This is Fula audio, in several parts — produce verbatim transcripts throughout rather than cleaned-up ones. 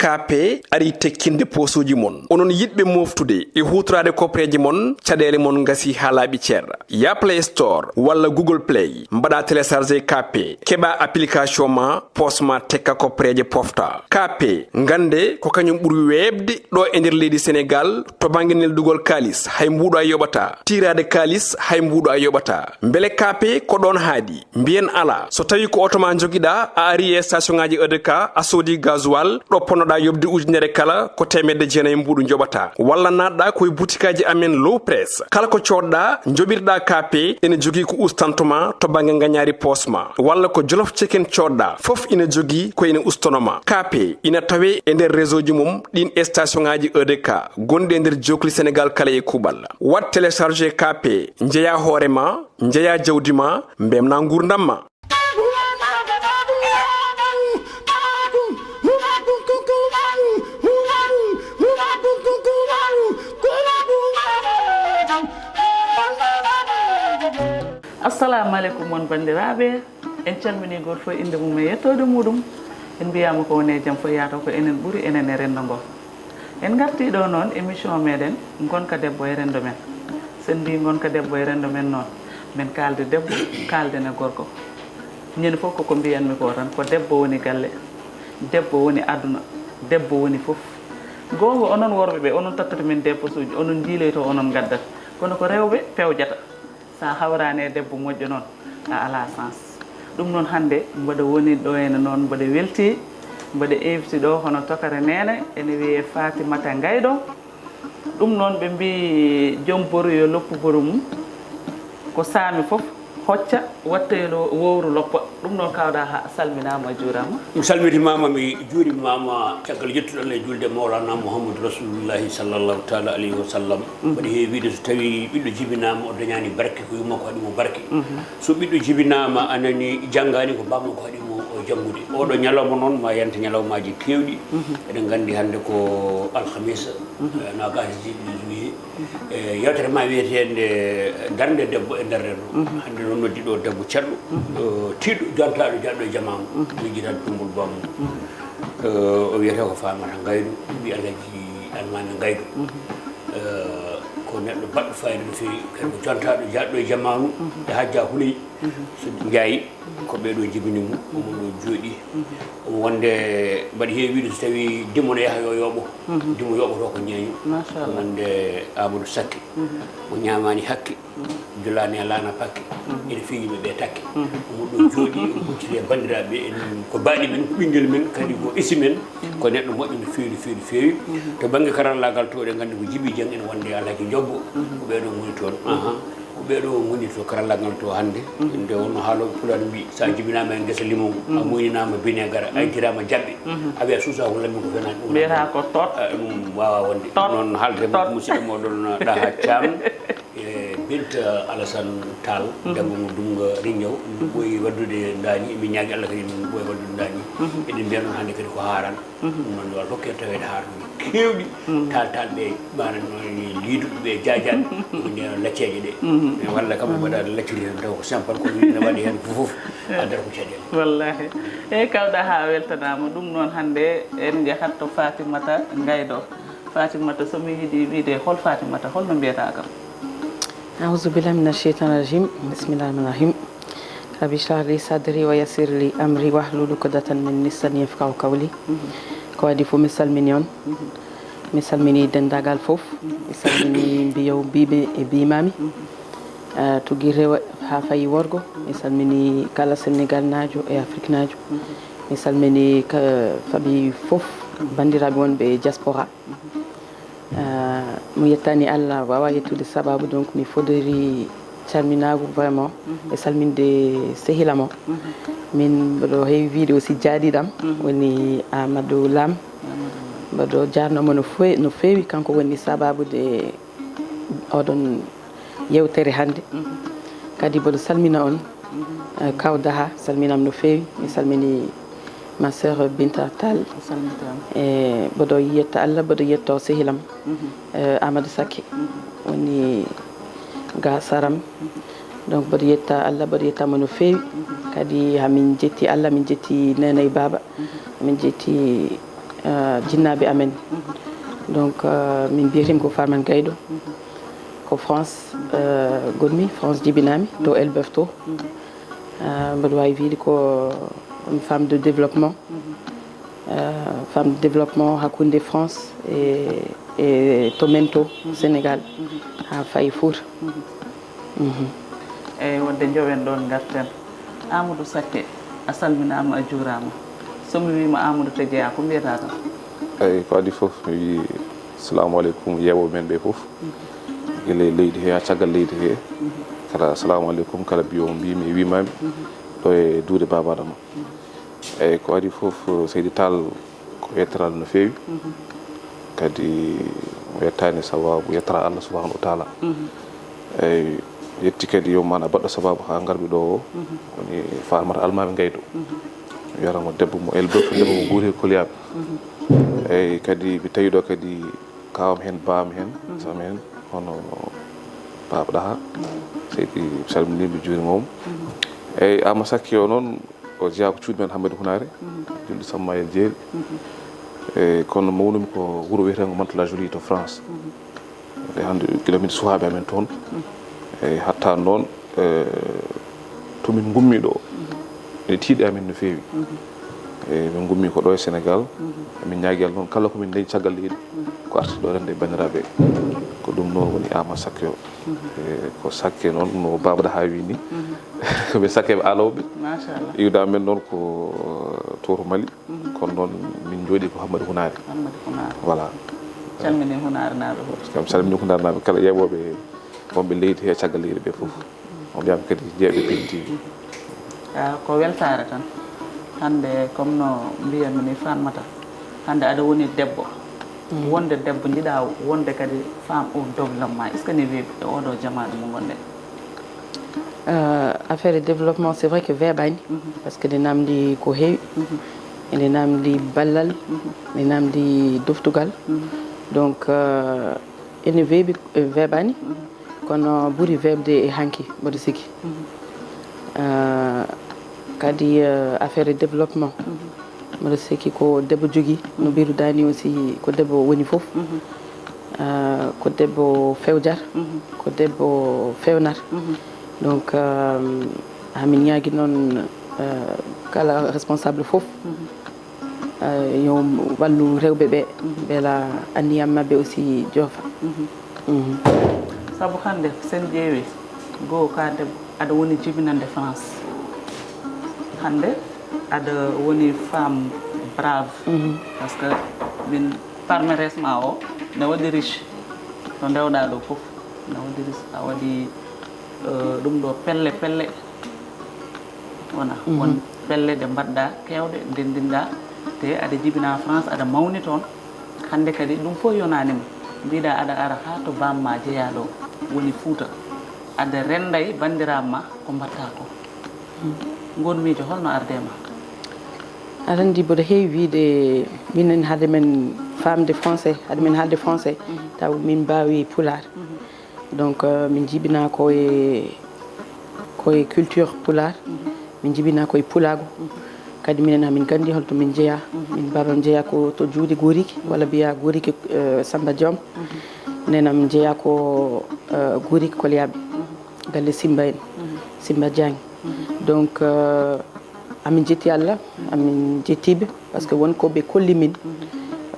K P arii tekkinde poosuuji mon. Onon yiɗɓe mooftude e huutoraade kopreeje mon, caɗeele mon ngasii haa laaɓi cer. Yah Play Store walla Google Play, mbaɗaa télécharger K P, keɓaa application ma, poos ma tekka kopreeje pofta. K P, ngannde ko kañum ɓuri weeɓde ɗo e nder leydi Senegaal to bannge neldugol kaalis, hay mbuuɗo a yoɓataa. Tiiraade kaalis, hay mbuuɗo a yoɓataa. Mbele K P ko ɗoon haaɗi? Mbiyen alaa. So tawii ko oto ma njogiɗaa, a arii e station ŋaaji E D K, a soodii gasoil, ɗo ponnoɗaa yoɓde ujunere kala, ko teemedde jeenayi mbuuɗu njoɓataa. Walla naatɗaa ko e butikaaji amen Low Press. Kala ko coodɗaa, njoɓirɗaa K P, ene jogii ko ustanto ma to bannge ngañaari poos ma. Walla ko Jolof Chicken coodɗaa, fof ina jogii ko ene ustono ma. K P ina tawee e nder réseau ji mum ɗiin e station ŋaaji E D K gonɗi e nder jookli Senegaal kala e kuuɓal. Waɗ télécharger K P, njeyaa hoore ma, njeyaa jawdi ma, mbeltinaa nguurndam ma. Assalamu aleykum, mon banndiraaɓe. En calminii gooto fof innde mum e yettoode muɗum. En mbiyaama ko woni e jam fof yahata ko enen ɓuri, enen e renndo ngo. En ngartii ɗo noon émission meɗen Ngonka debbo e renndo men. So en mbii ngonka debbo e renndo men noon, men kaalde debbo, kaalden e gorko. Ñande fof koko mbiyanmi ko tan, ko debbo woni galle, debbo woni aduna, debbo woni fof. Goonga, onon worɓe ɓe, onon tottata min dépense uji, onon njiiloyto, onon ngaddata. Kono ko rewɓe pewjata. Sa hawraani e debbo moƴƴo noon, a alaa sens. Ɗum noon hannde mboɗo woni ɗo ene noon, mboɗo weltii, mboɗo invité ɗo hono tokare neene, ene wiyee Fatimata Ngayɗo. Ɗum noon ɓe mbii joom boru yo loppu boru mum, ko saami fof hocca, watta yo lo-, wowru loppa. Ɗum noon Kaaw Daha, a salminaama, a juuraama. Mi salmitimaama, mi juurimaama, caggal yettude Allah e juulde Mawlana Muhammadu Rasulullahi sallallahu taala alayhi wa sallam. Mbaɗi heewi wiide so tawii ɓiɗɗo jibinaama o dañaani barke, ko yumma ko waɗi mo barke. So ɓiɗɗo jibinaama a nanii janngaani, ko baaba makko haɗi mo o janngude. Oɗo ñalawma noon ma yanta ñalawmaaji keewɗi. Eɗen nganndi hannde ko alhamisa, eh, noogaas e jeeɗiɗi juillet. Eh, yeewtere ma wiyeteende darnde debbo e nder renndo. Hannde noon noddi ɗo debbo ceerɗo, eh, tiiɗɗo, jontaaɗo, jaaɗɗo e jamaanu. Miijitaade Tumbul Bamum. Eh, o wiyetee ko Faamata Ngaydu, ɓii Alhaji Almaami Ngaydu. Eh, ko neɗɗo baɗɗo faayiida no feewi, kadi ko jontaaɗo, jaaɗɗo e jamaanu, e hajja huley. So Njaay, ko ɓee ɗo jibini mo, omo ɗo jooɗi. Omo wonde mbaɗi heewi wiide so tawii dimo no yaha yo yooɓo, dimo yooɓotoo ko ñeeño. Machallah. Wonde Amadou Sakke, mo ñaamaani hakke, julaani e laana pakke, ene fii yimɓe ɓe takke. Omo ɗo jooɗi, omo hucciti e banndiraaɓe ɓe, en ko baaɗi men, ko ɓinngel men, kadi ko esi men, ko neɗɗo moƴƴo no feewi, no feewi, no feewi. To bannge karallaagal to, eɗen nganndi ko Jibi Jeng ene wonde Alhaji Njobbo, ko ɓee ɗo ngoni toon. Aha. Ko ɓee ɗo ngoni to karallaagal to hannde. Nde wonno haalooɓe Pulaar mbii, so a jibinaama e ngesa limon, a muyninaama bineegar, a ittiraama jaɓɓe, a wiya suusaa ko lammi ko fenaani, ɗum mbiyata ko tot. Ah, ɗum waawaa wonde. Tot. Noon haalde e makko musidɗo mooɗon Daha Thiam e Binta Alassane Tall, debbo mo Dunnga Riñaw, ɓooyi waɗdude ndaani, emin ñaagi Allah kadi min ɓooya waɗdude ndaani. Eɗen mbiya noon hannde kadi ko haaran. Ɗum noon yo Allah hokke en taweede haaruuji keewɗi, taal taal ɓe, maanaam noon liiduɓe ɓe, jaajaaɓe, ko ndeen lacceeje ɗe. Mais walla kam mbaɗa lacciri tan taw ko simple, ko wiide ne waɗi heen fof, addata ko caɗeele. Wallahi. Eeyi, Kaaw Daha weltanaama. Ɗum noon hannde en njahat to Fatimata Ngaydo. Fatimata, so mi yiɗi wiide hol Fatimata, hol no mbiyata kam? Auzu billahi mina sheytani rajim. Bismillahi rahmani rahim. Rabbi shrah li sadri wa yassir li amri wahlul uqdatan min lisani yafqahu qawli. Ko adii fof mi salmini on. Mi salmini denndaangal fof. Mi salmini mbiyow mbiiɓe e mbiimaami. Eh, tuggi rewo haa fayi worgo. Mi salmini kala Senegalnaajo e Afriknaajo. Mi salmini ka-, fabi fof, banndiraaɓe wonɓe e diaspora. Ah, mi yettani Allah, waawa yettude sababu, donc mi fodori calminaagu vraiment e salminde sehil am o. Min mboɗo heewi wiide aussi jaaɗiiɗo am woni Amadou Lam. Mboɗo jaarnoo mo no fe-, no feewi, kanko woni sababu de oɗon yewtere hannde. Kadi mboɗo salmina on, eh, Kaaw Daha, salminam no feewi. Mi salmini ma sœur Binta Tall. E mboɗo yetta Allah, mboɗo yetto sehil am, eh, Amadou Sakke, woni ga saram. Donc mboɗo yetta Allah, mboɗo yetta mo no feewi. Kadi hamin jetti Allah, min jetti nene e baaba. Min jetti eh, jinnaaɓe amen. Donc, eh, min mbiyetee mi ko Farman Gayɗo. Ko France, eh, ngonmi, France jibinaami, to Elbeuf to. Eh, mboɗo waawi wiyde ko une femme de développement. Eh, femme de développement hakkunde France e, e to men to Sénégal, haa fayi Fuuta. Mhm. Eyi, wonde njowen ɗoon ngarten. Amadou Sakke, a salminaama, a juuraama. So mi wiima Amadou Tejeya, ko mbiyata kam? Eyi, ko adii fof, mi wii salamu aleykum yeeɓooɓe men ɓe fof. Gila e leydi he, haa caggal leydi he. Kala salamu aleykum, kala mbiyo mbimi e wimami. Ɗo e duude Baba Adama. Eyi, ko adii fof, Seydi Tall, ko yettoral no feewi. Kadi mi yettaani sababu yettoral Allah subhanahu wa taala. Eyi, yetti kadi yo mana baɗɗo sababu haa ngarmi ɗo o. Woni Farmata Almaami Gaydo. Mi wiyata mo debbo mo Elbeuf, debbo mo Guuri Koliyaaɓe. Eyi, kadi mi tawi ɗo kadi kawam heen, baam heen, sam heen, hono Baba Daha. Seydi, mi salminiima, mi juuriima mo. Eyi, Ama Sakke o noon, o jeyaa ko cuuɗi men Hammadi Hunaare, julɗo Sammayel Jeeri. Eyi, kono mawnumi ko wuro wiyeteengo Mantes-la-Jolie to France. E hannde gila min suhaaɓe amen toon. Eyi, hatta noon, e, to min ngummi ɗo, ene tiiɗi amen no feewi. Eyi, min ngummi ko ɗo e Sénégal. Min ñaagi Allah noon, kala ko min dañi caggal leydi, ko arti ɗo rende e banndiraaɓe. Ko ɗum noon woni Ama Sakke o. E, ko Sakke noon, no Baba Daha wi ni. Ko ɓe Sakkeɓe alawɓe. Machallah. Iwde amen noon ko, e, to to Mali. Kono noon min njooɗi ko Hammadi Hunaare. Hammadi Hunaare. Voilà. Calmini Hunaarenaaɓe fof. Kam salmini Hunaarenaaɓe kala yeeɓooɓe wonɓe leydi he, caggal leydi ɓe fof. On mbiyam kadi jeeɓe Pine T V. Ah, ko weltaare tan. Hannde, comme no mbiyatmi ni, Farmata, hannde aɗa woni debbo. Wonde debbo, njiɗa wonde kadi femme au développement. Est-ce que ne weeɓi e oɗo jamaanu mo ngonɗen? Euh, affaire de développement, c'est vrai que weeɓaani, parce que ene namdi ko heewi, ene namdi ballal, ene namdi doftugal. Donc, euh, ene weeɓi, eh, weeɓaani, kono ɓuri weeɓde e hanki, mboɗo sikki. Euh, kadi, euh, affaire de développement, mboɗo sikki ko debbo jogii, no mbiruɗaa ni aussi, ko debbo woni fof. Ah, ko debbo fewjata, ko debbo fewnata. Donc, ah, hamin ñaagi noon, ah, kala responsable fof, ah, yo wallu rewɓe ɓe, mbela anniyam maɓɓe aussi joofa. Sabu hannde, sen ƴeewi, goo ka debbo, aɗa woni jibinande France. Hannde, aɗa woni femme brave. Parce que min, palmarès ma o ne waɗi riche. To ndewɗa ɗo fof ne waɗi riche. A waɗi, eh, ɗum ɗo pelle pelle. Wona, won pelle ɗe mbaɗɗa keewɗe, ndenndinɗa, te aɗa jibina France, aɗa mawni toon. Hannde kadi ɗum fof yonaani ma. Mbiɗa aɗa ara haa to bamma jeyaa ɗo, woni Fuuta. Aɗa rennday banndiraaɓe ma ko mbaɗta ko. Ngon miijo holno arde ma? Aɗa anndi, mboɗo heewi wiyde minen, hade men faamde français, hade men haalde français, taw min mbaawi pulaar. Donc, euh, min njibina ko e, ko e culture pulaar, min njibina ko e pulaagu. Kadi minen hamin nganndi holto min njeyaa. Min mbaron njeyaa ko to juuɗe Goriki, walla mbiya Goriki, euh, Samba Diom. Minen hamin njeyaa ko, euh, Goriki Koliyaaɓe, galle Simba en, Simba Diagne. Donc, euh, amin njetti Allah, amin njettiɓe, parce que won ko ɓe kolli min,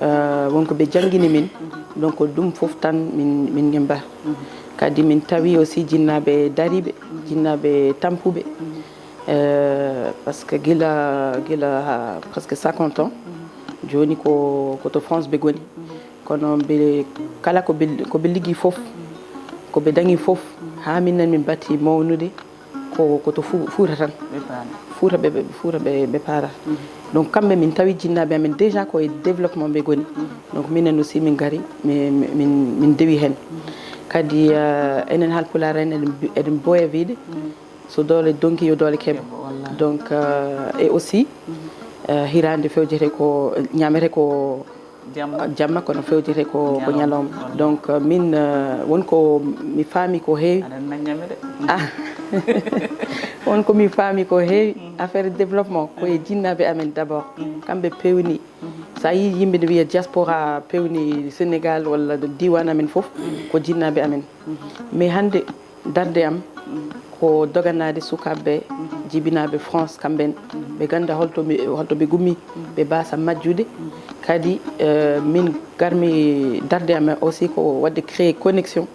euh, won ko ɓe janngini min. Donc, ko ɗum fof tan min, min ngemmbar. Kadi min tawi aussi jinnaaɓe dariiɓe, jinnaaɓe tampuɓe. Euh, parce que gila, gila ha presque cinquante ans, jooni ko, ko to France ɓe ngoni. Kono ɓe, kala ko ɓe, ko ɓe liggii fof, ko ɓe dañi fof, haa minen min mbatti mawnude, ko, ko to Fu-, Fuuta tan. Fuuta ɓe, ɓe, Fuuta ɓe, ɓe paarata. Donc, kamɓe min tawi jinnaaɓe amen déjà ko e développement ɓe ngoni. Donc, minen aussi min ngari, mi-, mi-, min, min ndewi heen. Kadi, euh, enen Haalpulaar en, eɗen mbi-, eɗen mbooya wiyde, so doole donki yo doole keɓo. Keɓo, wallaahi. Donc, euh, et aussi, euh, hiraande fewjete ko, ñaamete ko jamma, kono fewjete ko, ko ñalawma. Ñalawma, wallaahi. Donc, euh, min, euh, won ko mi faami ko heewi. Aɗa nanñami de. Ah. Won ko mi faami ko heewi. Affaire développement, ko e jinnaaɓe amen d'abord. Kamɓe pewni. So a yii yimɓe ne wiya diaspora pewni Sénégal walla diiwaan amen fof, ko jinnaaɓe amen. Mais hannde darnde am ko doganaade sukaaɓe jibinaaɓe France, kamɓe en ɓe ngannda holto mi, holto ɓe ngummi, ɓe mbaasa majjude. Kadi, eh, min garmi darnde am aussi ko waɗde créer connexion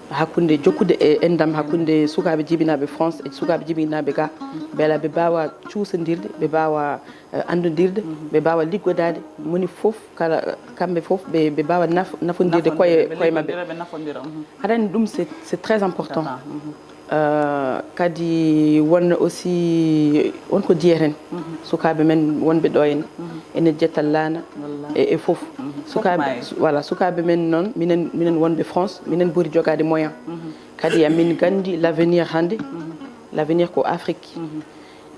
hakkunde, jokkude e enɗam hakkunde sukaaɓe jibinaaɓe France e sukaaɓe jibinaaɓe ga, mbela ɓe mbaawa cuusondirde, ɓe mbaawa eh, anndudirde, ɓe mbaawa liggodaade, moni fof, kala, kamɓe fof, ɓe, ɓe mbaawa naf-, nafondirde koye, koye maɓɓe. Nafondira, ɓe nafondira, mhm. Aɗa anndi ɗum, c'est, c'est très important. Important, mhm. Euh, kadi won aussi, won ko jeyeten. Mhm. Sukaaɓe men wonɓe ɗo en, mhm, ene jetta laana, wallahi, e, e fof. Mhm. Fof sukaaɓe, maayi. Su-, voilà, sukaaɓe men noon, minen, minen wonɓe France, minen mburi jogaade moyen. Mhm. Kadi amin nganndi l'avenir hannde, mhm, l'avenir ko Afrique. Mhm.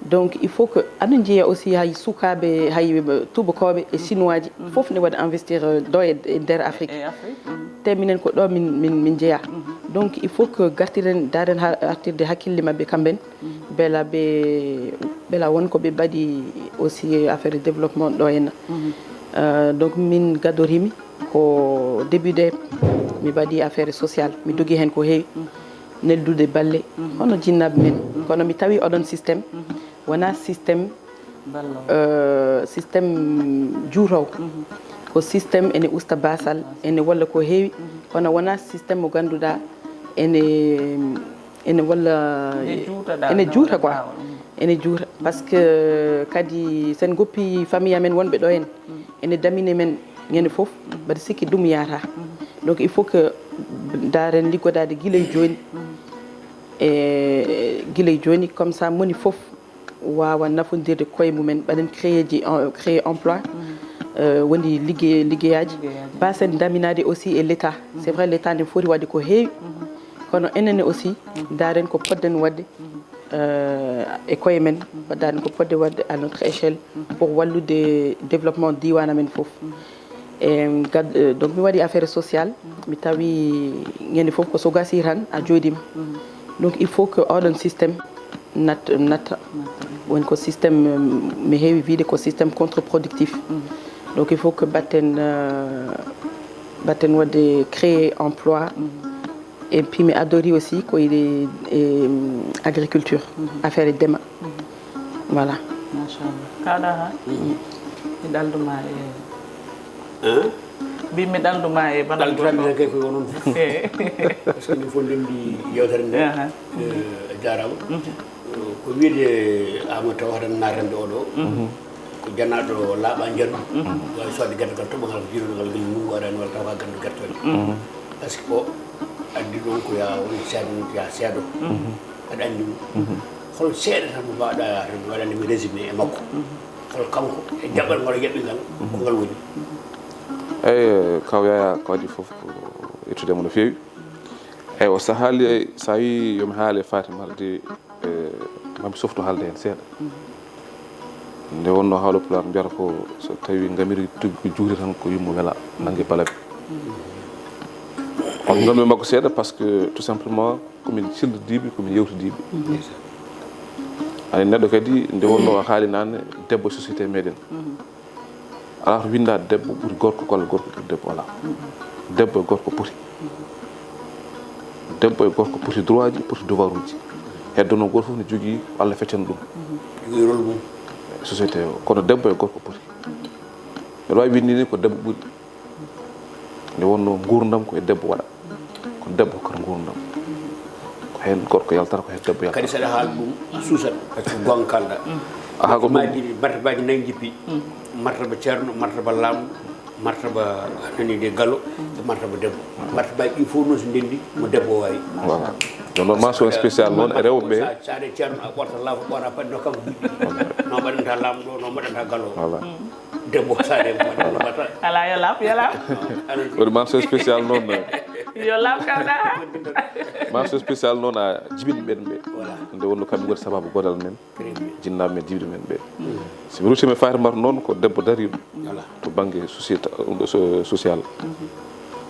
Donc, il faut que aɗa njeeya aussi hay sukaaɓe, hay, euh, tuubakooɓe e, mhm, chinois ji, mhm, fof ne waɗa investir, euh, ɗo e, e nder Afrique. E Afrique, mhm. Te minen ko ɗo min, min, min njeeya. Mhm. Donc, il faut que gartiren, ndaaren ha, artirde hakkille maɓɓe kamɓe en, mhm, mbela ɓe, mbela won ko ɓe mbaɗi aussi affaire développement ɗo henna. Mhm. Euh, donc, min gadorimi ko début de, mi mbaɗi affaire sociale, mi dogi heen ko heewi. Mhm. Neldude balle, mhm, hono jinnaaɓe men. Mhm. Kono mi tawi oɗon système, mhm, wonaa système, ballo, euh, système juutowo. Mhm. Ko système ene usta baasal, baasal, ene walla ko heewi, mhm, kono wonaa système mo ngannduɗaa ene, ene walla ene juuta, ene juuta quoi. Mhm. Ene juuta. Parce que kadi sen goppi famille amen wonɓe ɗo en, mhm, ene damine men ñande fof, mbaɗa sikki ɗum yahata. Mhm. Donc, il faut que ndaaren liggodaade gila e jooni. Mhm. E gila e jooni, comme ça, moni fof waawa nafondirde koye mumen, mbaɗen créer ji, en-, créer emploi, mhm, euh, woni liggey-, liggeyaaji. Liggeyaaji. Mbaasen daminaade aussi e l'État. Mhm. C'est vrai, l'État ne foti waɗde ko heewi, mhm, kono enen ne aussi, mhm, ndaaren ko poɗɗen waɗde, mhm, euh, e koye men, mbaɗaani ko poɗde waɗde à notre échelle, mhm, pour wallude développement diiwaan amen fof. Mhm. E gad-, euh, donc, mi waɗi affaire sociale, mhm, mi tawi ñande fof ko so gasi tan a jooɗiima. Mhm. Donc, il faut que oɗon système nat-, natta. Natta. Woni ko système, euh, mi heewi wiyde ko système contre-productif. Mhm. Donc, il faut que mbaɗten, euh, mbaɗten waɗde créer emploi. Mhm. Et puis, mi adori aussi ko e, e agriculture, mhm, affaire ndema. Mhm. Voilà. Machallah. Kaɗa ha? Mhm. Mi ɗalduma e. Hein? Mbi mi ɗalduma e bana. Ɗalditanmi tan kay koye onon fof. Eh. Parce que min fof ndemdi yewtere nde. Aha. Eh, a jaaraama. Mhm. Eh, ko wiyde Amadou Taw haɗan naatande oɗo. Mhm. Ko janaaɗo laaɓa njandu. Mhm. Waawi soodde gerte gal toɓo ngal ko jiilono ngal ngal ndunngu araani walla taw ka ganndo gertooɗe. Mhm. Parce que o addi ɗon ko ya woni seedo, ya seedo. Mhm. Aɗa anndi ɗum. Mhm. Hol seeɗa tan mo mbaawɗa waɗande mi résumé e makko? Mhm. Hol kanko e jaɓɓal ngal o jaɓɓi ngal, ko ngal woni? Eyi, kaw Yaya, ko adii fof ko yettude mo no feewi. Eyi, o sahaali, so a wii yo mi haale Fatimata de, e, mami softu haalde heen seeɗa. Nde wonnoo haalo Pulaar mbiyata ko so tawi ngamiri tuggi juuti tan ko yumma wela nannge balaɓe. Kono ngonmi e makko seeɗa parce que tout simplement ko min cellodiiɓe, ko min yewtidiiɓe. Ani neɗɗo kadi nde wonnoo haali naane debbo société meɗen. Alaa to winnda debbo ɓuri gorko, walla gorko ɓuri debbo, alaa. Debbo e gorko poti. Debbo e gorko poti droit ji, poti devoir uji. Heddo noon gooto fof ne jogii, Allah feccana ɗum. Jogii rôle mum. Société o. Kono debbo e gorko poti. Mbeɗa waawi wiide ni ko debbo ɓuri. Nde wonnoo nguurndam ko e debbo waɗa. Ko debbo hokkata nguurndam. Ko heen gorko yaltata, ko heen debbo yaltata. Kadi saɗa haala ɗum, a suusat, par ce que goonga kalɗa. Aha, ko ɗum. Maaji ɗi, martabaaji nayi njippi. Martaba ceerno, martaba laamɗo, martaba nani de galo, e martaba debbo. Martabaaji ɗi fof noon so ndenndi, mo debbo waawi. Voilà. Ɗum noon mention spéciale noon e rewɓe ɓe. Sa, sa de ceerno, a ɓorta laafo, ɓoora paɗɗi no kanko buɗɗi. No mbaɗanta laamɗo, no mbaɗanta galo. Voilà. Debbo saare mum waɗa. Alaa, yo laaɓ, yo laaɓ. Woni mention spéciale noon. Yo laaɓ kalɗa. Mention spéciale noon a jibinɓe ɓen ɓe. Voilà. Nde wonnoo kamɓe ngoni sababu goodal men. Très bien. Jinnaaɓe men, jibinɓe men ɓe. Mm. So mi rutti mi Fatimata noon ko debbo dariiɗo. Voilà. To bannge société, ɗum ɗo so-, social. Mhm.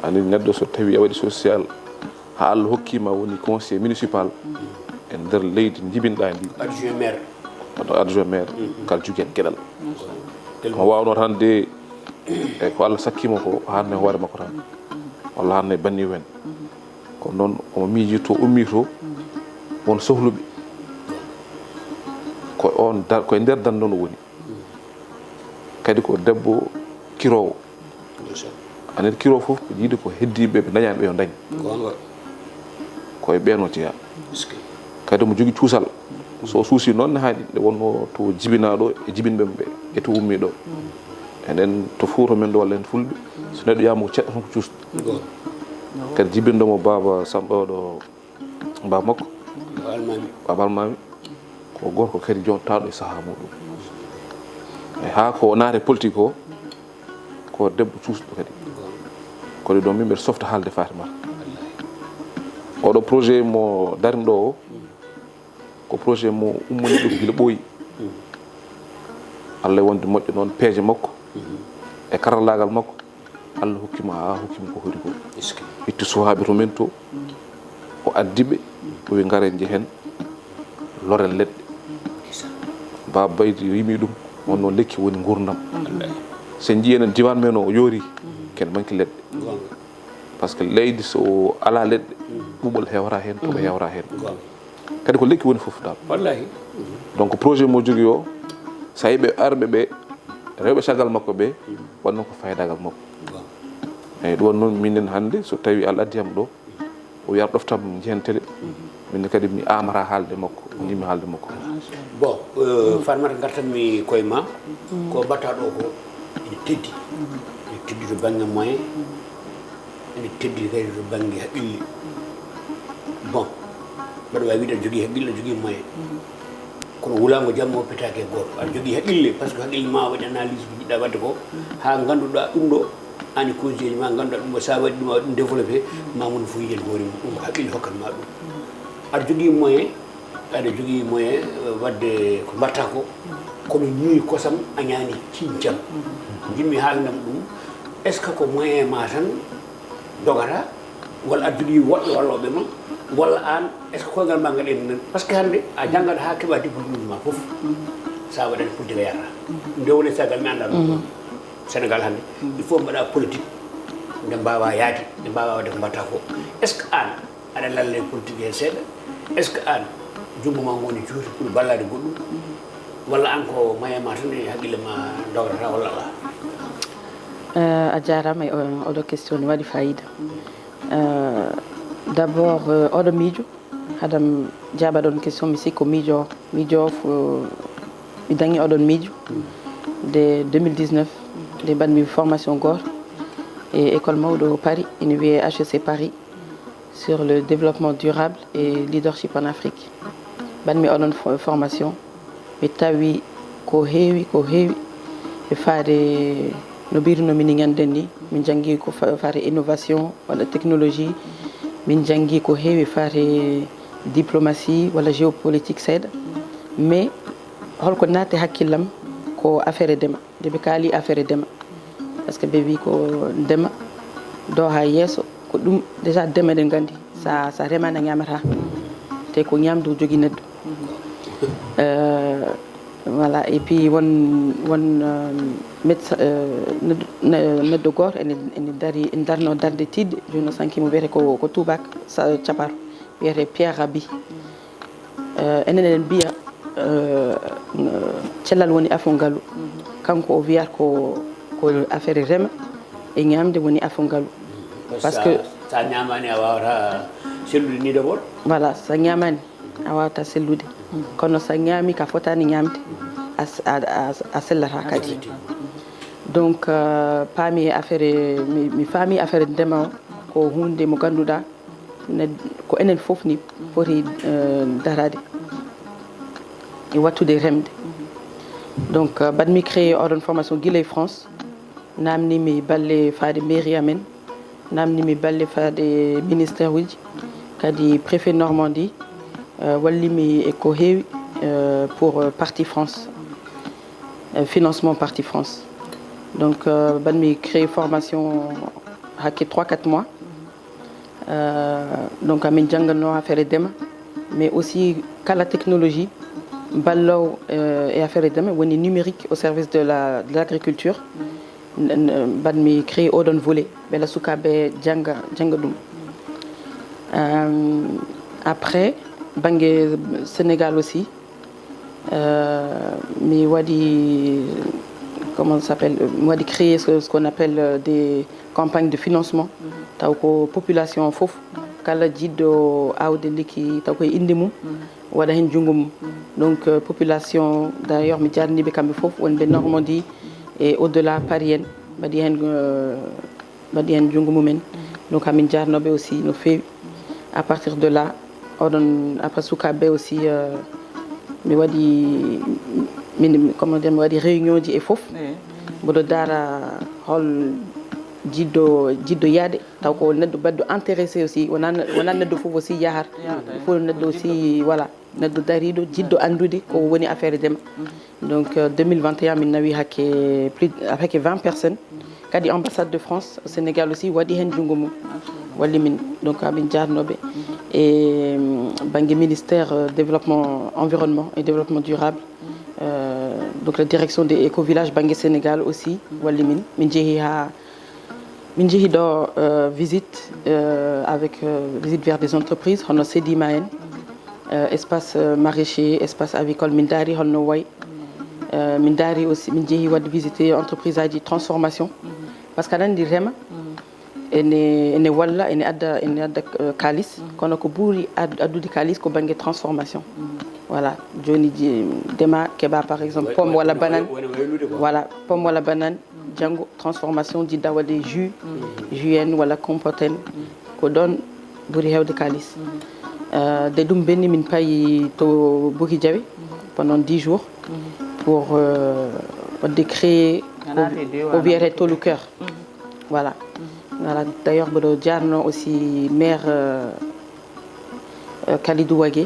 Ani neɗɗo so tawi a waɗi social, haa Allah hokkii ma woni conseiller municipal e nder leydi njibinɗaa ndi. Adjoint maire. Adjoint maire, mhm, kala jogii heen geɗal. Machallah. Ko waawno tan de, E ko Allah sakkimo ko, hannde hoore makko tan, walla hannde banni wen. Kono noon omo miiji to ummi to, won sohluɓe. Ko on dar-, koye nder dan noon o woni. Kadi ko debbo kiroowo. Anet kiroowo fof ko yiide ko heddiiɓe ɓe dañaani ɓe yo dañ. Goonga. Koye ɓeen o jeyaa. Kadi omo jogii cuusal. So o suusii noon ne haaɗi, nde wonnoo to jibinaaɗo e jibinɓe ɓe, e to ummii ɗo. Enen to Fuuta men ɗo walla en Fulɓe, so neɗɗo yaama ko ceɗɗo tan ko cuusɗo. Goonga. Kadi jibinɗo mo baaba Samba ɗo, baaba makko, Almaami. Baaba Almaami, ko gorko kadi jontaaɗo e sahaa muɗum. E haa ko naate politique o, ko debbo cuusɗo kadi. Kono ɗum min mbeɗa softa haalde Fatimata. Oɗo projet mo darinɗo o, ko projet mo ummaniɗo gila ɓooyi. Allah wonde moƴƴo noon peeje makko e karallaagal makko. Allah hokkima, haa hokkima ko hoɗi ko. Itti suwaaɓe to men to, o addi ɓe, o wi ngare njehen, loren leɗɗe. Baaba Baydi rimi ɗum, on noon lekki woni nguurndam. So en njii enen diwan men o, o yoori, ken manki leɗɗe. Par ce que leydi so alaa leɗɗe, ɓuuɓol hewata heen, toɓo hewata heen. Kadi ko lekki woni fof dal. Wallahi. Donc projet mo jogii o, so a yiɓe arɓe ɓe, rewɓe caggal makko ɓe, wonno ko faydagal makko. Eyyi, ɗum woni noon minen hannde, so tawi Allah addi am ɗo, o wiyata ɗoftam njehen télé, min kadi mi amata haalde makko, mi yimmi haalde makko. Bon, euh, Farmata, ngartanmi koye ma, ko mbaɗɗa ɗo ko ene teddi. Ene teddi to bannge moyen, ene teddi kadi to bannge haqqille. Bon, mbaɗa waawi wiide aɗa jogii haqqille, aɗa jogii moyen. Kono wulaango jamma o petaaki e gooto. Aɗa jogii haqqille, par ce que haqqille ma waɗi analyse ko njiɗɗa waɗde ko, haa ngannduɗaa ɗum ɗo, aan e conseil ma, ngannduɗaa ɗum ɗo, so a waɗi ɗum, a waɗi ɗum développé, ma mon fof yiyen hoore mum. Ɗum ko haqqille hokkat ma ɗum. Aɗa jogii moyen, aɗa jogii moyen, euh, waɗde ko mbaɗta ko, kono ñuuyi kosam a ñaani ciñcam. Njiɗmi haalnam ɗum, est-ce que ko moyen ma tan dogata, walla aɗa jogii woɗɓe wallooɓe ma, walla aan, est-ce que koyngal ma ngaɗen nan? Par ce que hannde a janngat haa keɓa diplôme ma fof, so a waɗani politique a yarata. Nde woni sagal mi anndaa ɗum. Sénégal hannde, il faut mbaɗa politique, nde mbaawa yaade, nde mbaawa waɗde ko mbaɗta ko. Est-ce que aan aɗa lalla e politique heen seeɗa? Est-ce que aan, junngo ma ngoni juuti pour ballaade goɗɗum? Walla aan ko moyen ma tan e haqqille ma dogata walla alaa? Eh, a jaaraama e o- oɗo question ne waɗi fayida. Eh, d'abord, eh, oɗo miijo, haɗam jaabaɗon question, mi sikko miijo, miijo fo, mi dañi oɗon miijo de deux mille dix-neuf, nde mbaɗmi formation gooto e école mawɗo Paris, ene wiyee H E C Paris, sur le développement durable et leadership en Afrique. Mbaɗmi oɗon fo- formation, mi tawi ko heewi, ko heewi e faade no mbirunoo mi ni ñande ni. Min njanngi ko fa- faade innovation walla technologie. Min njanngi ko heewi faade diplomatie walla géopolitique seeɗa. Mais holko naati hakkillam ko affaire ndema. Nde ɓe kaali affaire ndema, par ce que ɓe wi ko ndema, dooha yeeso, ko ɗum déjà ndema, eɗen nganndi, sa, sa remaani a ñaamata, te ko ñaamdu jogii neɗɗo. Euh, voilà, et puis won, won, euh, médecin, euh, neɗɗo, ne- neɗɗo gooto ene, ene dari, ene darno darde tiiɗde, jooni o sankii mo, wiyetee ko, ko tubaak, sa- caparo, wiyetee Pierre Rabhi. Eh, enen eɗen mbiya, eh, cellal woni afo ngalu. Kanko o wiyata ko, ko affaire rema e ñamde woni afo ngalu. Parce que sa ñamani a wawata sellude ni d'abord. Voilà, sa ñamani a wawata sellude. Kono sa ñami ka fotani ñamde, a, a, a, a sellata kadi. Donc, eh, paami e affaire, mi, mi faami affaire ndema o ko hunde mo ganduɗa ne- ko enen fof ni foti, eh, darade e wattude remde. Donc, eh, mbaɗmi créé oɗon formation gila e France, namnimi balle faade mairie amen, namnimi balle faade ministère uji, kadi préfet Normandie, eh, wallimi e ko heewi, eh, pour, eh, partie France, eh, financement partie France. Donc, eh, mbaɗmi créé formation hakke trois quatre mois. Euh, donc amin jannganno affaire ndema, mais aussi kala technologie ballowo, euh, e affaire ndema woni numérique au service de la, de l'agriculture. Mbaɗmi créé oɗon volet, mbela sukaaɓe jannga jannga ɗum. Euh, après, bannge Sénégal aussi, euh, mi waɗi, comment ça s'appelle, mi waɗi créé ce, ce qu'on appelle, euh, des campagnes de financement. Taw ko population fof, kala jiɗɗo aawde lekki, taw koye innde mum, waɗa heen junngo mum. Donc, euh, population, d'ailleurs, mi jarniiɓe kamɓe fof, wonɓe Normandie et au-delà, Paris en, mbaɗi heen, euh, mbaɗi heen junngo mumen. Donc, amin jarnooɓe aussi no feewi. À partir de là, oɗon, après sukaaɓe aussi, euh, mi waɗi, min, comment dire, mi waɗi réunion ji e fof. Mboɗo daara hol jiɗɗo, jiɗɗo yaade, taw ko neɗɗo baɗɗo intéressé aussi, wona, wona neɗɗo fof aussi yahar. Il faut neɗɗo aussi, voilà, neɗɗo dariiɗo, jiɗɗo anndude ko woni affaire ndema. Donc, euh, deux mille vingt et un, min nawi hakke plus, hakke vingt personnes. Kadi ambassade de France au Sénégal aussi waɗi heen junngo mum, walli min. Donc, amin jarnooɓe. E, euh, bannge ministère, euh, développement, environnement et développement durable, euh, donc la direction des éco-villages bannge Sénégal aussi walli min. Min njehi haa, min njehi ɗo, euh, visite, euh, avec, euh, visite vers des entreprises, hono Sedima en, euh, espace, euh, maraîcher, espace avicole, min ndaari holno wayi. Euh, min ndaari aussi, min njehi waɗde visité entreprise aji transformation. Parce que aɗa anndi rema, ene, ene walla, ene adda, ene adda, euh, kaalis. Kono ko ɓuri ad-, addude kaalis ko bannge transformation. Voilà, jooni ji-, ndema keɓa par exemple pomme walla banane. Voilà, pomme walla banane, janngo transformation, jiɗɗa waɗde jus, jus en walla compote en. Ko ɗoon ɓuri heewde kaalis. Euh, de ɗum ɓenni, min payi to Boki Jawe pendant dix jours pour, euh, waɗde créer ko wiyetee Tolu Cœur. Voilà. Voilà. D'ailleurs, mboɗo jarno aussi maire, euh, euh, Kalidou Wagué,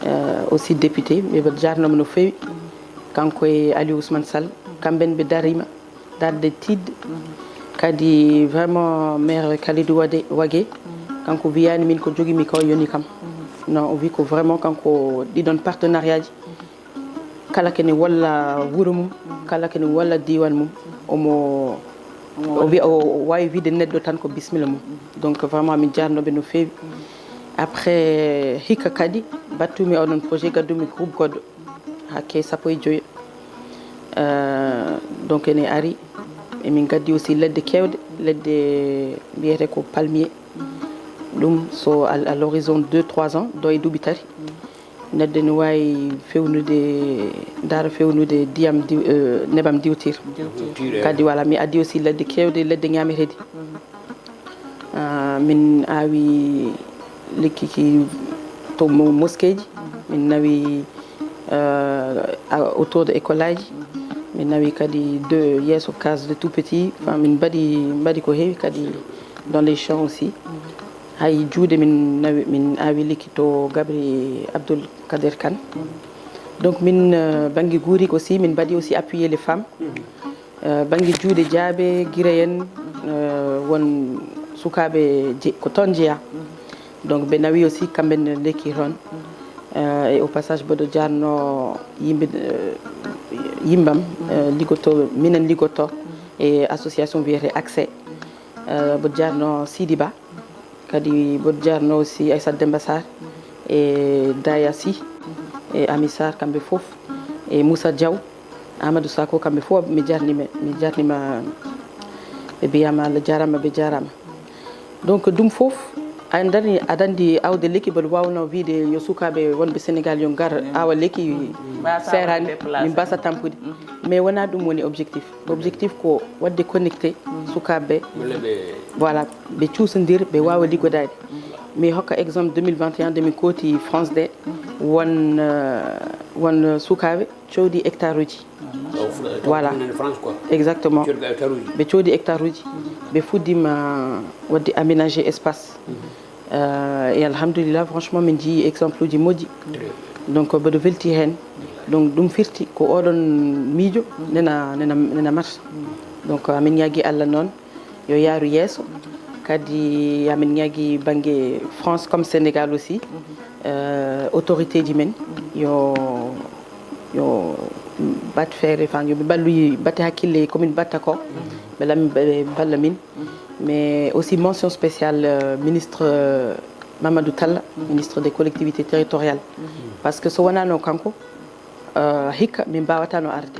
euh, aussi député, ɓe mboɗo jarnoma no feewi. Kanko e Aliou Ousmane Sall, kamɓe ɓe darima darde tiiɗde. Kadi vraiment maire Kalidou Wade, Wagué, kanko wiyani min ko jogimi ko yoni kam. Non, o wi ko vraiment kanko ɗiɗon partenariat ji, kala kene walla wuro mum, kala kene walla diwan mum, omo, o wi, o wawi wiide neɗɗo tan ko bismilla mum. Donc vraiment min jarnoɓe no feewi. Après hikka kadi battumi oɗon projet, gaddumi groupe goɗɗo hakke sappo e joyo. Euh, donc ene ari, emin gaddi aussi leɗɗe kewɗe, leɗɗe mbiyete ko palmier. Ɗum so à, à l'horizon deux trois ans, ɗo e duuɓi tati, neɗɗo ne wawi fewnude, ndaara fewnude ndiyam diw-, euh, nebam diwtir. Kadi voilà, mi addi aussi leɗɗe kewɗe, leɗɗe ñameteɗe. Ah, min awi lekki ki to mo-, mosqueeji, min nawi, euh, a-, autour de école aji, min nawi kadi de yeeso case de tout petit, enfin, min mbaɗi, mbaɗi ko heewi kadi dans les champs aussi. Hay juuɗe min nawi, min awi lekki to Gabri Abdoul Kader Kane. Donc min, euh, bannge guuriko aussi, min mbaɗi aussi appuyer les femmes. Euh, bannge juuɗe jaaɓe, gire en, euh, won sukaaɓe je-, ko toon jeyaa. Donc ɓe nawi aussi kamɓe ne lekki toon. Euh, et au passage mboɗo jarno yimɓe, euh, yimɓam, euh, liggotooɓe, minen liggotoo e association wiyetee Accès. Euh, mboɗo jarno Sidi Ba. Kadi mboɗo jarno aussi Aissata Demba Sarr e Daya Sy e Ami Sarr, kamɓe fof, e Moussa Diaw, Amadou Sakho, kamɓe fof mi jarnima, mi jarnima, ɓe mbiyama Allah jarama, ɓe jarama. Donc ɗum fof, a dani, aɗa andi awde lekki, mboɗo wawno wiide yo sukaɓe wonɓe Sénégal yo ngar awa lekki, serani, min mbasa tampude. Mais wona ɗum woni objectif. Objectif ko waɗde connecté sukaaɓe ɓe, voilà, ɓe cuusondir, ɓe waawa liggodaade. Mi hokka exemple deux mille vingt et un, nde min kooti France de, won, euh, won sukaaɓe cooɗi hectare uji. Voilà. Exactement. Ɓe cooɗi hectare uji, ɓe fuɗɗima waɗde aménager espace. Euh, et alhamdulillah, franchement, min njii exemple uji moƴƴi. Donc mboɗo welti heen. Donc ɗum firti ko oɗon miijo nena, nena, nena marche. Donc amin ñaagi Allah noon yo yaaru yeeso. Kadi amin ñaagi bannge France comme Sénégal aussi, euh, autorité ji men yo, yo, bat feere, enfin, yo ɓe mballu, batte hakkille ko min mbatta ko, ɓe lam-, ɓe mballa min. Mais aussi mention spéciale, euh, ministre, euh, Mamadou Talla, ministre des collectivités territoriales. Parce que so wonaano kanko, euh, hikka min mbaawataano arde.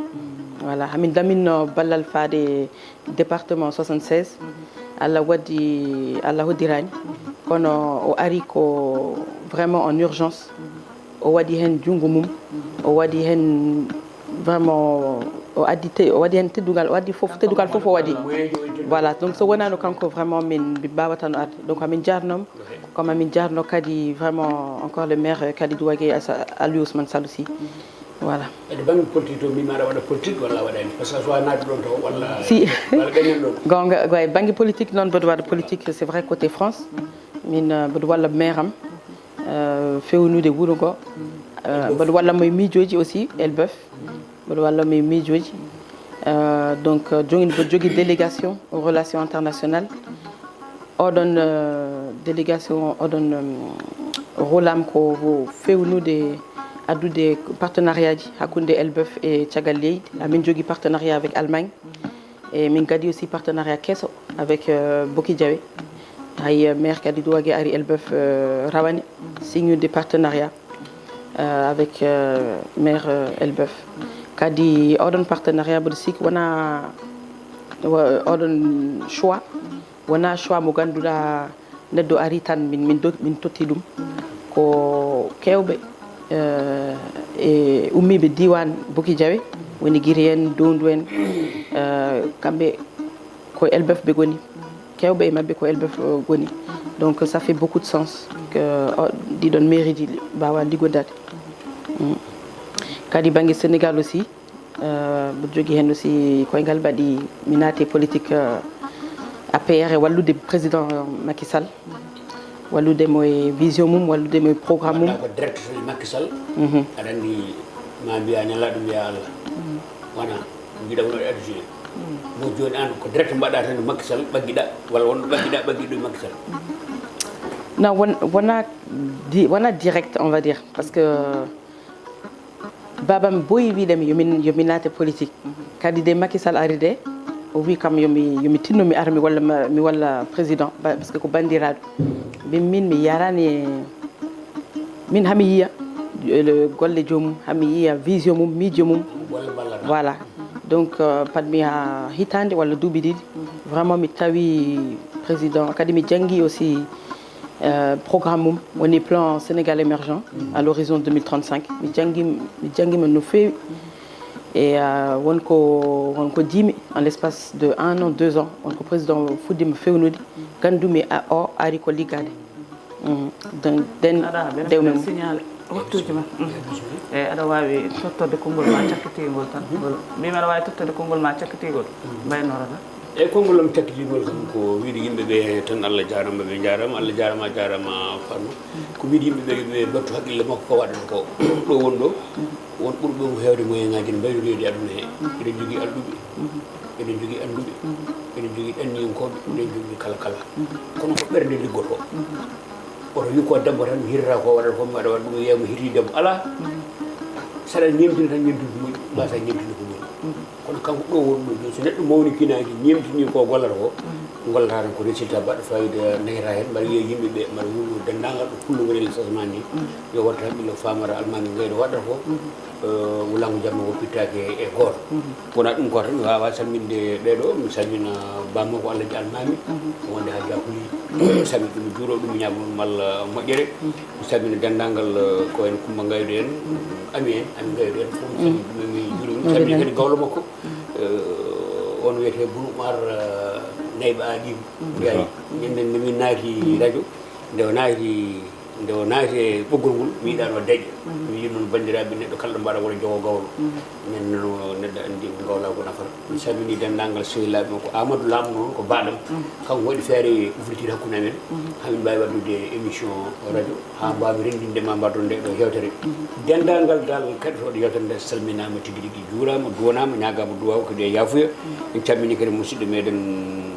Voilà, hamin daminno ballal faade département soixante-seize. Allah waɗi, Allah hoddiraani. Kono o ari ko vraiment en urgence. O waɗi heen junngo mum. O waɗi heen vraiment, o addi te-, o waɗi heen teddungal, o addi fof, teddungal fof o waɗi. Voilà, donc so wonaano kanko, vraiment, min, min mbaawataano arde. Donc, amin njaarnoo mo, comme amin njaarnoo kadi vraiment encore le maire Kalidou Wagué, Asa-, Aliou Ousmane Salou Sy. Voilà. E bannge politique to, mbiimi aɗa waɗa politique walla a waɗaani? Parce que so a naati ɗoon to, walla, si, walla ɓe nan ɗoon. Goonga, ko e bannge politique noon, mboɗo waɗa politique, c'est vrai, côté France. Min, euh, mboɗo walla maire am, euh, fewnude wuro ngo. Euh, mboɗo walla mo e miijooji aussi, Elbeuf. Mboɗo walla mo e miijooji. Euh, donc, euh, jogii, mboɗo jogii délégation aux relations internationales. Oɗon, euh, délégation, oɗon, euh, rôle am ko fewnude, addude partenariat ji hakkunde Elbeuf e caggal leydi. Amin jogii partenariat avec Allemagne. E min gadi aussi partenariat keso avec, euh, Boki Diawé. Hay, euh, maire Kalidou Wagué ari Elbeuf, euh, rawane signude partenariat, euh, avec, euh, maire, euh, Elbeuf. Kadi oɗon partenariat mboɗo sikki wona, wa-, oɗon choix, wona choix mo ngannduɗaa neɗɗo ari tan min, min do-, min totti ɗum. Ko keewɓe, eh, e ummiiɓe diiwaan Boki Diawé, woni Giri en, Downdu en, eh, kamɓe ko Elbeuf ɓe ngoni. Keewɓe e maɓɓe ko Elbeuf, eh, ngoni. Donc, ça fait beaucoup de sens que, oh, ɗiɗon mairie ji mbaawa liggodaade. Mm. Kadi bannge Sénégal aussi, euh, mboɗo jogii heen aussi koyngal mbaɗi mi naati politique, euh, A P R e wallude président Macky Sall, wallude mo e vision mum, wallude mo e programme mum. Mbaɗɗa ko direct to Macky Sall. Mhm. Aɗa anndi ma mbiya nelaaɗo mbiya Allah. Wona mbiɗa wona e addude. Mo jooni aan ko direct mbaɗɗa tan e Macky Sall, ɓaggiɗa, walla wonɗo ɓaggiɗa, ɓaggiɗo e Macky Sall? Non, won-, wona di-, wona direct, on va dire, parce que Baabam boyi wiide mi yo min, yo mi naate politique. Kadi de Macky Sall ari de, o wi kam yo mi, yo mi tinno mi ara mi walla ma, mi walla président, ba-, parce que ko banndiraaɗo. Min, min mi yaraani e, min hami yiya, eh, le golle joomum, hami yiya vision mum, miijo mum. Golle ballata. Voilà. Donc, euh, pat mi haa hitaande walla duuɓi ɗiɗi, vraiment mi tawi président, kadi mi janngi aussi, euh, programme mum, woni plan Sénégal émergent à l'horizon deux mille trente-cinq. Mi janngi, mi janngi mo no feewi. E, euh, wonko, wonko jiimi en l'espace de un an, deux ans, wonko président fuɗɗiima fewnude, ganndumi a-, o ari ko liggaade. Mm. Donc, den aɗa, aɗa dewme mum. Signalé waktuuji ma. Mm. Eyi, aɗa waawi tottorde konngol ma cakkitingol tan. Ngol, mbiimi aɗa waawi tottorde konngol ma cakkitingol. Mbaynorata. Eyi, konngol am cakkitingol kam ko wiide yimɓe ɓe tan, Allah jaaraama, ɓe njaaraama, Allah jaaraama, a jaaraama, Farma. Ko wiide yimɓe ɓe, ɓe mbattu haqqille makko ko waɗata ko. Ɗo won ɗo, won ɓurɓe mo heewde moyen ngaaji ne mbaynoreede e aduna he. Eɗen njogii alɗuɓe, eɗen njogii annduɓe, eɗen njogii ɗanniyankooɓe, eɗen njogii kala kala. Kono ko ɓernde liggotoo. Oto wi ko debbo tan mi hirata ko waɗata ko, mi waɗa waɗa ɗum, yeeya mo hirri debbo. Alaa. Saɗa ñemtina tan ñemtinde ko moƴƴi, mbasa ñemtinde ko moƴƴi. Kono kanko ɗo woni ɗo jooni, so neɗɗo mawni kinaaki, ñemtini ko gollata ko, gollata tan ko résultat baɗɗo fayida, nehata heen. Mbaɗa wiya yimɓe ɓe, mbaɗa wuro denndaangal ɗo pullo woni e Sasmani ni, yo waɗtu haqqille, faamata almaami ngayno waɗata ko, eh, wulaango jamma ko pittaake e gooto. Wona ɗum ko tan, mi waawaa salminde ɓee ɗo, mi salmina bammakko Alhaji Almaami, wonde Hajja Kuli, mi salmina ɗum, mi juuro ɗum, mi ñaagoo ɗum Allah moƴƴere. Mi salmina denndaangal, eh, ko en Kumba Ngaydo en, Ami en, Ami Ngaydo en fof, mi salmina ɗum, mi juuro ɗum. Mi salmina kadi gawlo makko, eh, on wiyetee Boun Oumar, eh, Nayba Alim Ndiaye. Ñande nde min naati radio, nde o naati, nde o naati e ɓoggol ngol, mi yiɗaano deƴƴa. Mi wiyi noon, banndiraaɓe, neɗɗo kala ɗo mbaɗa wona jogo gawlo. Nen no neɗɗo anndi ko gawla ko nafata. Mi salmini denndaangal sehilaaɓe, ko Amadou Lam noon, ko baaɗam. Kanko waɗi feere ouverture hakkunde amen. Hamin mbaawi waɗdude émission radio. Haa mbaawi renndinde ma mbaɗon nde ɗo yewtere. Denndaangal dal keɗotooɗo yewtere nde salminaama tigi rigi, juuraama, duwanaama, ñaagaama duwaaw kadi e yaafuya. En calmini kadi musidɗo meɗen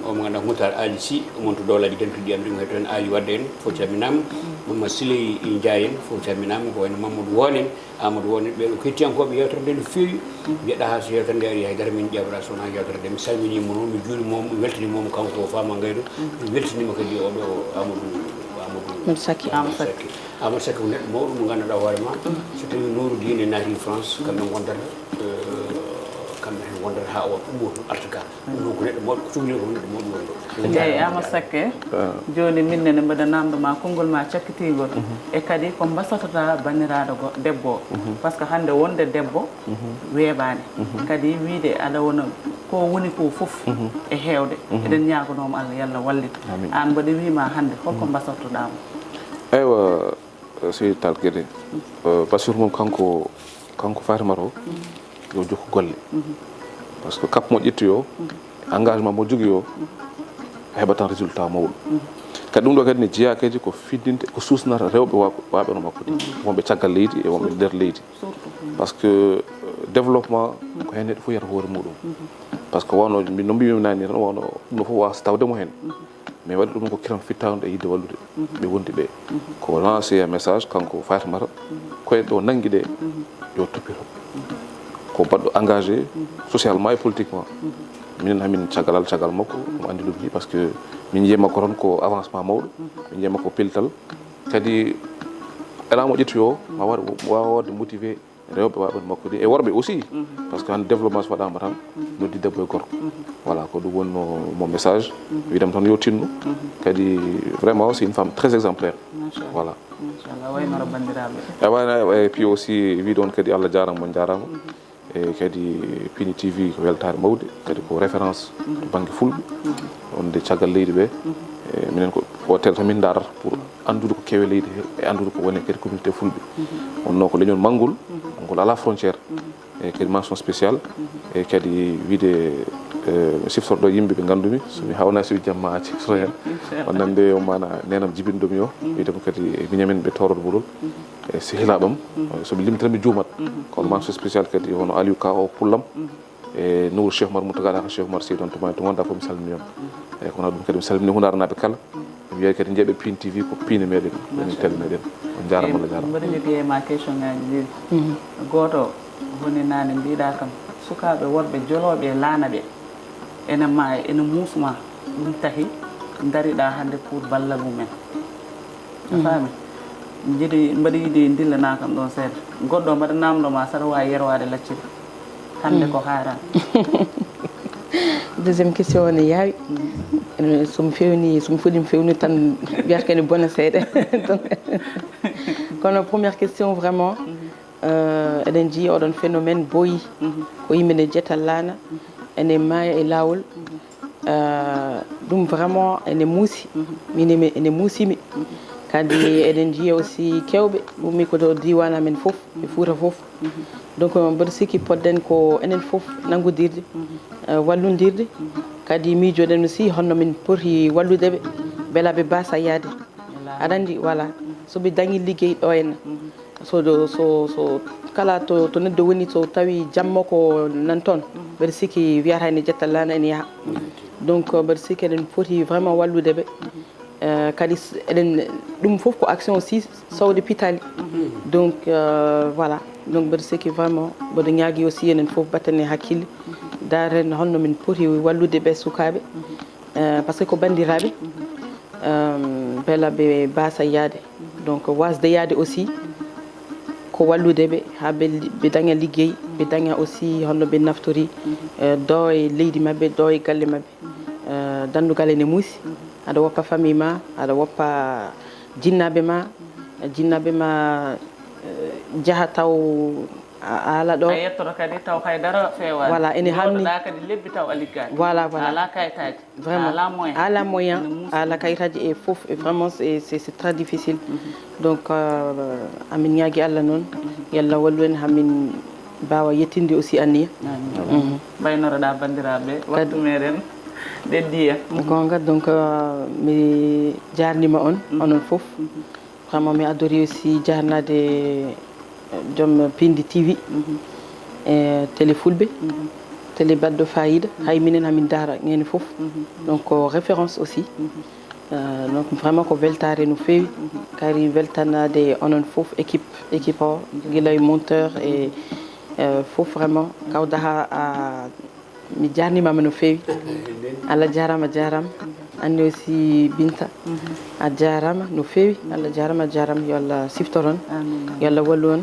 Omo ngannduɗaa ko Moutar Ali Sy, omo to doolaaji dentuɗi am, rimo he toon, Ali Wadde en, fof calminaama. Mamadou Siley Ndiaye en, fof calminaama. Ko wayno Mamadou Won en, Amadou Won en, ɓee ɗo kettiyankooɓe yeewtere nde no feewi. Mbiyeɗaa haa so yeewtere nde ari, hay dara min ƴeeɓataa so wonaa yeewtere nde. Mi salminii mo noon, mi juuriima mo, mi weltiniima mo kanko Fama Ngaydo. Mi weltiniima kadi oɗo Amadou, Amadou Amadou Sakki. Amadou Sakki. Amadou Sakki ko neɗɗo mawɗo mo ngannduɗaa hoore ma. So tawii Nouru Diine naati France, kamɓe ngondata, eh, kamɓe ngondata haa o ummoto arta ga. Ɗum noon ko neɗɗo mawɗo, ko cukalel ko neɗɗo mawɗo woni ɗo. Eeyi, Amadou Sakki. Jooni min nene mbeɗa naamndo ma konngol ma cakkitiingol. E kadi ko mbasatoɗaa banniraaɗo go-, debbo o. Parce que hannde wonde debbo weeɓaani. Kadi wiyde aɗa wona ko woni ko fof e heewde. Eɗen ñaagonoo mo Allah, yo Allah wallit. Amiin. Aan mbaɗa wii ma hannde, holko mbasatoɗaa mo? Eywa, eh, seydi Tall Guédé, eh, Bassirou moom kanko, kanko Fatimata o, yo jokku golle. Parce que cap mo ƴetti o, engagement mo jogi o, a heɓat tan résultat mawɗo. Kadi ɗum ɗo kadi ne jeyaa kadi ko findinde, ko suusnata rewɓe wa-, waaɓe no makko de. Wonɓe caggal leydi e wonɓe nder leydi. Surtout. Parce que, euh, développement ko heen neɗɗo fof yiyata hoore muɗum. Parce que wano mbi-, no mbiyumi naane tan, wano ɗum ɗo fof waasa tawde mo heen. Mais waɗi ɗum ko kiram fittaandu e yiɗde wallude ɓe wondi ɓe. Ko lancé un message kanko Fatimata, koye ɗo nanngi ɗe, yo toppito. Ko baɗɗo engagé socialement et politiquement. Minen hamin caggal Allah, caggal makko, omo anndi ɗum ni, parce que min njiya makko toon ko avancement mawɗo, min njiya makko pellital. Kadi alaa mo ƴetti o, ma waɗ-, waawa waɗde motivé rewɓe waaɓe no makko de, e worɓe aussi. Parce que hannde développement so waɗaama tan, noddi debbo e gorko. Voilà, ko ɗum woni mo, mo message. Wiidam tan yo tinno. Kadi vraiment, c'est une femme très exemplaire. Machallah. Voilà. Machallah, waynora banndiraaɓe. E wayno, e puis aussi, wiide on kadi Allah jaaraama, on jaaraama. E kadi Pini T V ko weltaare mawde, kadi ko référence to bannge fulɓe. Wonde caggal leydi ɓe, e minen ko hôtel to min ndaarata pour anndude ko kewe leydi he, e anndude ko woni kadi communauté fulɓe. Wonno ko leñol manngol, ngol alaa frontière. E kadi mention spéciale, e kadi wiide, e, mi siftorɗo yimɓe ɓe nganndumi, so mi haawnaa so jamma a siftoto heen. Inchallah. On nande o mana nenam jibinɗo mi o, wiide mo kadi e miñamen ɓe Torodo Bolol. E sehilaaɓam, so mi limtirii mi juumat. Kono mention spéciale kadi hono Aliou Ka o pullam. E Nour Cheikh Oumar Moutaga Daha Cheikh Oumar Sy ɗon to Mali to ngonɗaa fof mi salminiima. E kono ɗum kadi mi salmini Hunaaranaaɓe kala. Mi wiya kadi njeeɓe Pin T V ko Pine meɗen, woni télé meɗen. On njaaraama, Allah jaaraama. Mboɗo jogii e ma question ngaji ɗiɗi. Gooto woni naane mbiɗa kam sukaaɓe worɓe jolooɓe e laana ɓe ene maaya, ene muusma, ɗum tahi ndariɗa hannde pour ballal mumen. A faami? Mbiɗi, mbaɗi yiɗi ndillana kam ɗon seeɗa. Goɗɗo mbaɗa namndo ma saɗa waawi yerwaade lacciri. Hannde ko haaran. Deuxième question o ne yaawi. Ene, so mi fewni, so mi fuɗɗi mi fewni tan mbiyata ko ene bona seeɗa. Donc, kono première question vraiment, euh, eɗen njiya oɗon phénomène boyi. Ko yimɓe ne jetta laana, ene maaya e laawol. Euh, ɗum vraiment ene muusi. Min ene, ene muusimi. Kadi eɗen njiya aussi kewɓe ummi ko to diiwaan amen fof, e Fuuta fof. Donc, mboɗo sikki poɗɗen ko enen fof nanngodirde, eh, wallondirde. Kadi miijoɗen aussi honno min poti wallude ɓe, mbela ɓe mbasa yahde. Aɗa anndi, voilà, so ɓe dañi liggey ɗo henna, so, so, so kala to, to neɗɗo woni, so tawi jam makko nan toon, mbeɗa sikki wiyata ene jetta laana ene yaha. Donc, mbeɗa sikki eɗen poti vraiment wallude ɓe. Eh, kadi s-, eɗen, ɗum fof ko action aussi sowde pitali. Donc, euh, voilà. Donc, mbeɗa sikki vraiment, mboɗo ñaagi aussi enen fof batten e hakkille. Ndaaren honno min poti wallude ɓe sukaaɓe. Eh, parce que ko banndiraaɓe. Euh, mbela ɓe mbasa yahde. Donc, wasde yahde aussi, ko wallude ɓe haa ɓe li-, ɓe daña liggey, ɓe daña aussi honno ɓe naftori, eh, ɗo e leydi maɓɓe, ɗo e galle maɓɓe. Eh, danndugal ene muusi. Aɗa woppa famille ma, aɗa woppa jinnaaɓe ma, jinnaaɓe ma, eh, njaha taw a, a alaa ɗo. A yettoto kadi taw hay dara feewaani. Voilà, ene haanni. Njooɗoɗaa kadi lebbi taw a liggaaki. Voilà, voilà. A alaa kayitaaji. Vraiment. A alaa moyen. A alaa moyen, a alaa kayitaaji e fof. Et vraiment, c'est, c'est, c'est très difficile. Donc, euh, amin ñaagi Allah noon, yo Allah wallu en, hamin mbaawa yettinde aussi anniya. Amin. Mbaynoroɗaa banndiraaɓe, waktu meɗen ɓeddii en. Goonga, donc, euh, mi jaarnima on, onon fof. Vraiment, mi addori aussi jaarnaade, euh, joom Pindi T V, e Télé Fulɓe. Télé baɗɗo fayida, hay minen hamin ndaara ñande fof. Donc ko référence aussi. Euh, donc vraiment ko weltaare no feewi. Kadi weltanaade onon fof, équipe, équipe o, gila e monteur e, euh, fof vraiment. Kawda ha a, mi jarnimama no feewi. Allah jarama, jarama. Anni aussi Binta, a jarama no feewi. Allah jarama, a jarama. Yo Allah siftoron. Yo Allah wallu on.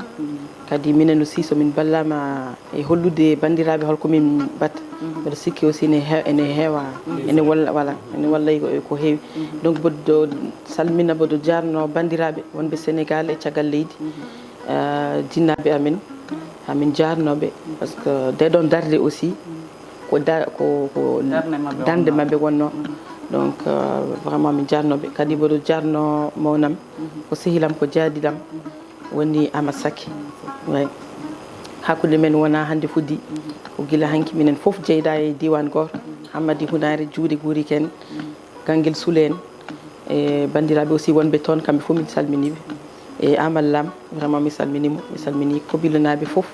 Kadi minen aussi so min ballama e hollude banndiraaɓe holko min mbaɗta. Mbeɗa sikki aussi ene he-, ene heewa, ene walla, voilà, ene walla ko, ko heewi. Donc mboɗo salmina, mboɗo jarno banndiraaɓe wonɓe Sénégal e caggal leydi, euh, jinnaaɓe amen, amin jarnoɓe, parce que nde ɗon darde aussi ko da-, ko, ko darnde maɓɓe wonno. Donc, euh, vraiment min jarnoɓe. Kadi mboɗo jarno mawnam, ko sehilam, ko jaadilam, woni Amasaki. Way. Hakkunde men wona hannde fuddi. Ko gila hanki minen fof jeyda e diiwaan gooto. Hammadi Hunaare, Juuɗe Guuri Ken, Ganngel Sule en. E banndiraaɓe aussi wonɓe toon, kamɓe fof min salminiiɓe. E Amal Lam, vraiment mi salminiima, mi salmini Kobilonaaɓe fof.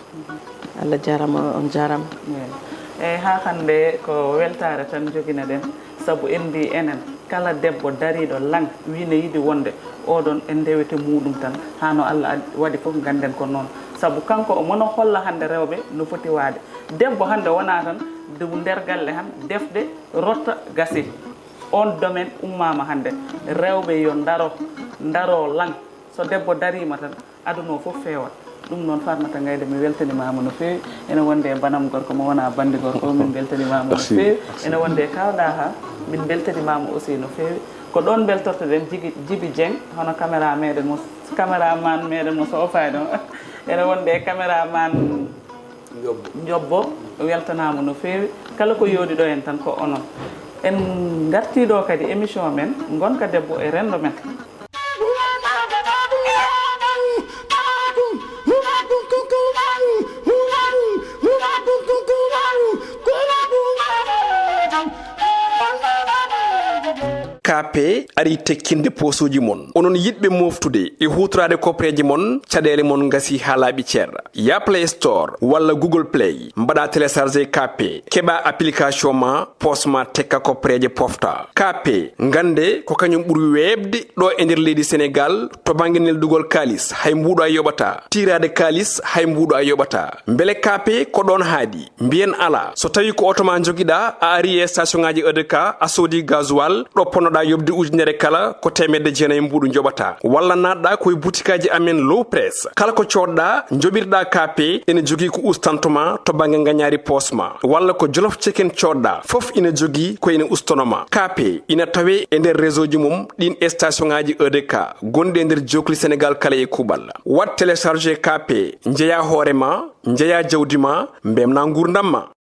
Allah jarama, on jarama. Eyi. Eyi, haa hannde ko weltaare tan njoginoɗen, sabu en mbi enen, kala debbo dariiɗo lan, wi ne yiɗi wonde, oɗon en ndewete muɗum tan, haa no Allah ad-, waɗi fof, ngannden ko noon. Sabu kanko omo no holla hannde rewɓe no foti waade. Debbo hannde wona tan de nder galle han, defde, rotta, gasi. On domaine ummama hannde. Rewɓe yo ndaro, ndaro lan. So debbo dariima tan, aduna o fof feewat. Ɗum noon, Farmata Ngayde, mi weltanimaama no feewi. Ene wonde e banam gorko mo wona bandi gorko, min mbeltanimaama no feewi. Ene wonde e kawɗa ha, min mbeltanimaama aussi no feewi. Ko ɗoon mbeltortoɗen Jigi-, Jibi Dieng, hono caméra meɗen mo, caméraman meɗen mo sofaani o. Ene wonde e caméraman Njobbo. Njobbo, weltanaama no feewi. Kala ko yooɗi ɗo en tan ko onon. En ngartii ɗo kadi émission men, Ngonka Debbo e Renndo men. K P arii tekkinde poosuuji mon. Onon yiɗɓe mooftude e huutoraade kopreeje mon, caɗeele mon ngasii haa laaɓi cer. Yah Play Store walla Google Play, mbaɗa télécharger K P, keɓa application ma, poos ma tekka kopreeje pofta. K P, ngannde ko kañum ɓuri weeɓde ɗo e nder leydi Senegaal to bannge neldugol kaalis, hay mbuuɗo a yoɓataa. Tiiraade kaalis, hay mbuuɗo a yoɓataa. Mbele K P ko ɗoon haaɗi? Mbiyen alaa. So tawii ko oto ma njogiɗaa, a arii e station ŋaaji E D K, a soodii gasoil, ɗo ponnoɗaa yoɓde ujunere kala, ko teemedde jeenayi mbuuɗu njoɓataa. Walla naatɗaa ko e butikaaji amen Low Press. Kala ko coodɗaa, njoɓirɗaa K P, ene jogii ko ustanto ma to bannge ngañaari poos ma. Walla ko Jolof Chicken coodɗaa, fof ina jogii ko ene ustono ma. K P ina tawee e nder réseau ji mum ɗin e station ŋaaji E D K gonɗi e nder jookli Senegaal kala e kuuɓal. Waɗ télécharger K P, njeyaa hoore ma, njeyaa jawdi ma, mbeltinaa nguurndam ma.